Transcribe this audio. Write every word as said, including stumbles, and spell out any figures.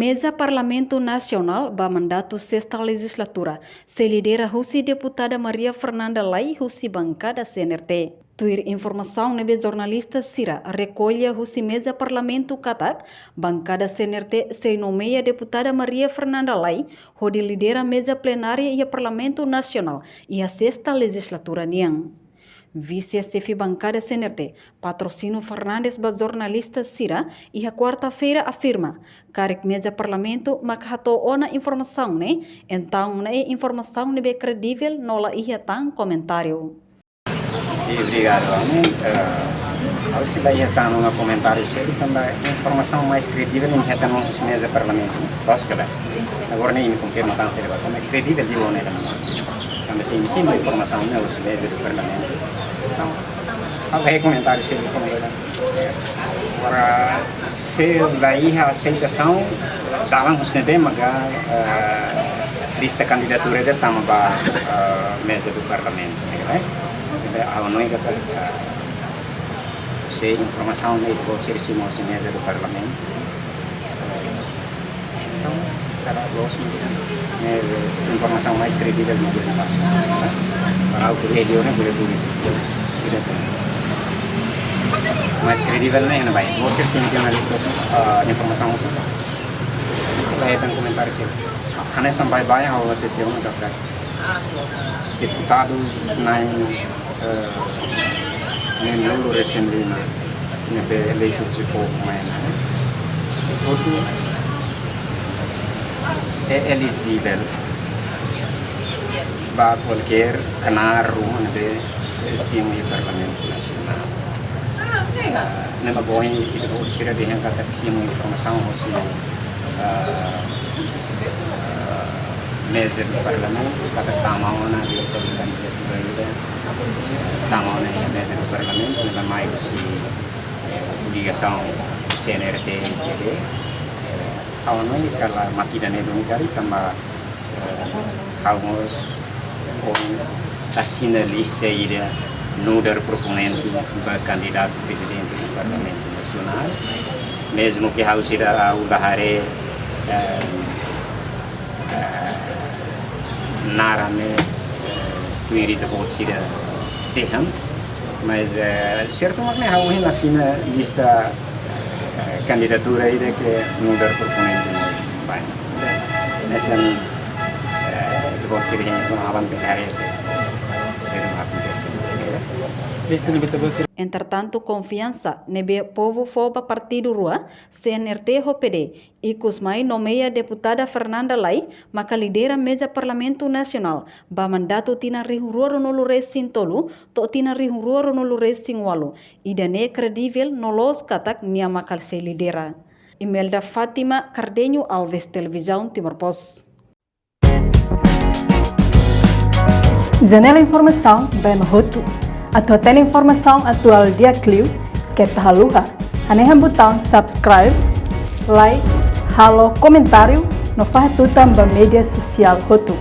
Meza Parlamentu Nasionál ba mandatu sesta lejizlatura sei lidera husi deputada Maria Fernanda Lay husi bankada C N R T. Tuir informasaun ne'ebé jornalista sira rekolla husi meza parlamentu katak, bankada C N R T sei nomeia deputada Maria Fernanda Lay hodi lidera meza plenária iha Parlamentu Nasionál iha sesta lejizlatura nian. Vise xefe bankada C N R T, Patrocínio Fernandes ba jornalista sira iha kuarta-feira afirma, karik meza parlamentu mak hato'o ona informasaun ne'e, entaun ne'e informasaun ne'ebé kredivel no la iha tan komentáriu. Sin, obrigadu. Ami, eh, ha'u sei la iha tan ona komentáriu seluk, tanba informasaun mais kredivel imi hetan ona husi meza parlamentu. Loos ka lae? Agora ne'e imi konfirma tan seluk, tanba kredivel di lone dan. Tanba sei imi simu informasaun ne'e husi meza do parlamentu. Entaun, ha'u la iha komentáriu seluk kona-ba ida-ne'e. Agora, se la iha aseitasaun, dalan husi ne'ebé maka, eh, lista kandidatura ida tama ba, eh, meza do parlamentu, ne'e ka lae? Entaun, ha'u hanoin katak, eh, se informasaun ne'e ita-boot sira simu husi meza do parlamentu. Entaun, para loos mungkin, eh, informasaun mais kredivel mungkin apa. Para ha'u ko'alia ne'e, ko'alia públiku. Tidak. Mais kredivel ne'e, ne'ebé? Ita-boot sira simu jornalista, eh, informasaun husi. La iha tan komentáriu sira. Hanesan baibain ha'u hatete ona katak deputadu na'in, eh, na'in-nulu resin lima ne'ebé eleitu husi povu mai ne'e, hotu é elijivel ba kualkér knaar ruma ne'ebé simu iha Parlamentu Nasionál. Ah, ne'e mak ohin ita-boot sira dehan katak simu informasaun husi, eh, eh, meza do parlamentu, katak tama ona lista de kandidatura ida, tama ona iha meza do parlamentu, ne'e mai husi, eh, ligasaun C N R T, T V. Eh, ha'u hanoin katak mak ida-ne'e duni karik, tanba eh, ha'u mós ohin asina lista ida nu'udar proponente ba kandidatu prezidente do Parlamentu Nasionál. Mezmu ke ha'u sira, ha'u la haree, eh, eh, naran ne'e, eh, tuir ita-boot sira dehan. Mas, eh, sertu mak ne'e ha'u ohin asina lista, eh, kandidatura ida ke nu'udar proponente ne'e. Bem, ne'e ami, eh, ita-boot sira hein, aban bele haree, sira mak akontese. Lista ne'ebé ita-boot sira. Entretantu, konfiansa ne'ebé povu fó ba partidu rua, C N R T ho P D, ikus mai nomeia deputada Fernanda Lay maka lidera meza Parlamentu Nasionál ba mandatu tinan rihun rua ruanulu resin tolu to'o tinan rihun rua ruanulu resin ualu, ida-ne'e kredivel no loos katak nia maka sei lidera. Imelda Fátima, Cardenho Alves, Televizaun Timor Post. Janela informasaun ba ema hotu. Atu hatene informasaun atuál di'ak liu, keta haluha hanehan butaun subscribe, like, halo komentáriu no fahe tutan ba média sosiál hotu.